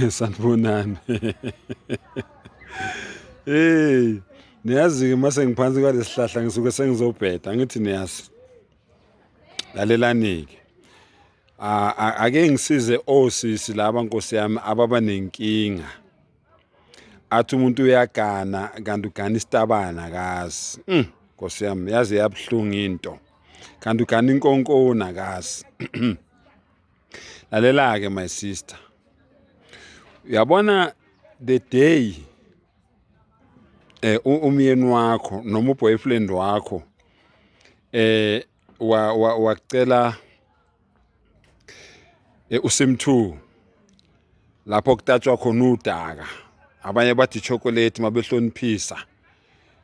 Sanibonani. Hey, niyazi-ke uma sengiphansi kwalesihlahla ngisuke sengizobheda, angithi niyazi. Lalelani-ke. Ake ngisize osisi laba nkosi yami ababa nenkinga. Athi umuntu uyagana kanti ugana isitabana akazi. Nkosi yami yaze yabuhlungu into. Kanti ugana inkonkoni akazi. Lalela-ke my sister. Uyabona the day umyeni wakho noma uboyfriend wakho wacela usim2 lapho kutatshwa khona udaka, abanye bathi chocolate mabehloniphisa,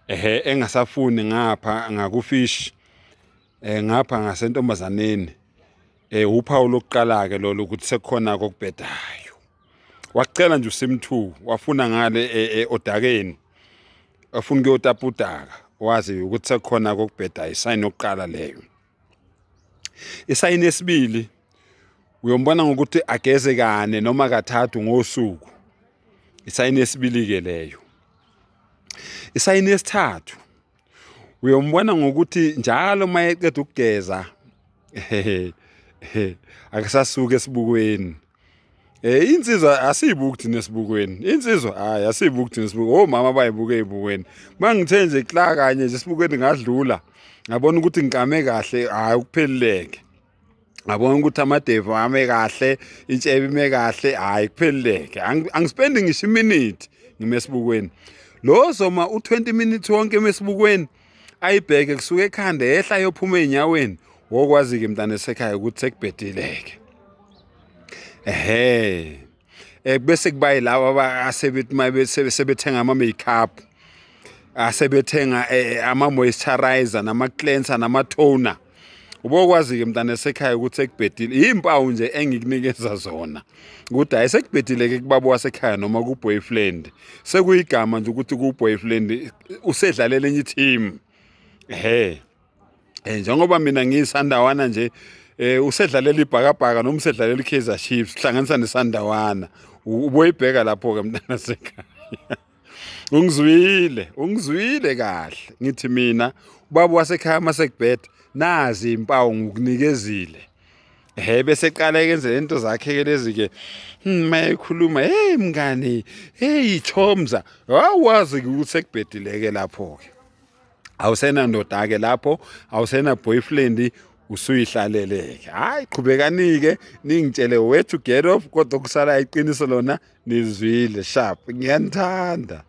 ehe, engasafuni ngapha ngakufish, ngapha ngasentombazaneni, uphawu lokuqala ke lolo ukuthi sekukhona kokubhedayo. Wacela nje usim2, wafuna ngale odakeni, afuna ukuyotapa udaka, wazi ukuthi sekukhona kokubhedayo. Isayini yokuqala leyo. Isayini yesibili uyombona ngokuthi ageze kane noma kathathu ngosuku. Isayini yesibili ke leyo. Isayini yesithathu uyombona ngokuthi njalo uma eqeda ukugeza akasasuke esibukweni. Insizwa asiyibuki thina esibukweni. Insizwa hayi asiyibuki thina esibukweni. Omama bayibuke ezibukweni. Mangithe nje kla kanye nje esibukweni ngadlula, ngabona ukuthi ngikame kahle, hayi ukupheleleke. Ngabona ukuthi amadevu ame kahle, intshebe ime kahle, hayi kupheleleke. Angispendi ngisho iminute ngime esibukweni. Lo zoma u20 minutes wonke emesibukweni ayibheke kusuka ekhanda ehla yophuma ezinyaweni, wokwazi ke mntana esekhaya ukuthi sekubhedileke. Ehhe. Bese kuba yilaba asebethi mabe sebethenga ama makeup, asebethenga ama moisturizer nama cleanser nama toner. Ubokwazi ke mntana esekhaya ukuthi sekubhedile. Impawu nje engikunikeza zona ukuthi hayi sekubhedile ke kubaba wasekhaya noma ku boyfriend. Sekuyigama nje ukuthi ku boyfriend usedlalela enye team. Ehhe. Njengoba mina ngiyisandawana nje, usedlalela ibhakabhaka noma usedlalela iKaizer Chiefs, hlanganisa nesandawana. Uboyibheka lapho ke mntana sekhaya. Ungizwile, ungizwile kahle. Ngithi mina ubaba wasekhaya masekubheda, nazi impawu ngikunikezile. Ehhe, bese eqala ekenze lento zakhe ke lezi ke. Mayekhuluma, hey mngani, hey Thomza, awazi ukuthi sekubhedile ke lapho ke. Awusena ndoda ke lapho, awusena boyfriend, usuyihlaleleke. Hayi qhubekani ke ningitshele where to get off, kodwa kusala iqiniso lona nizwile. Sharp, ngiyanithanda.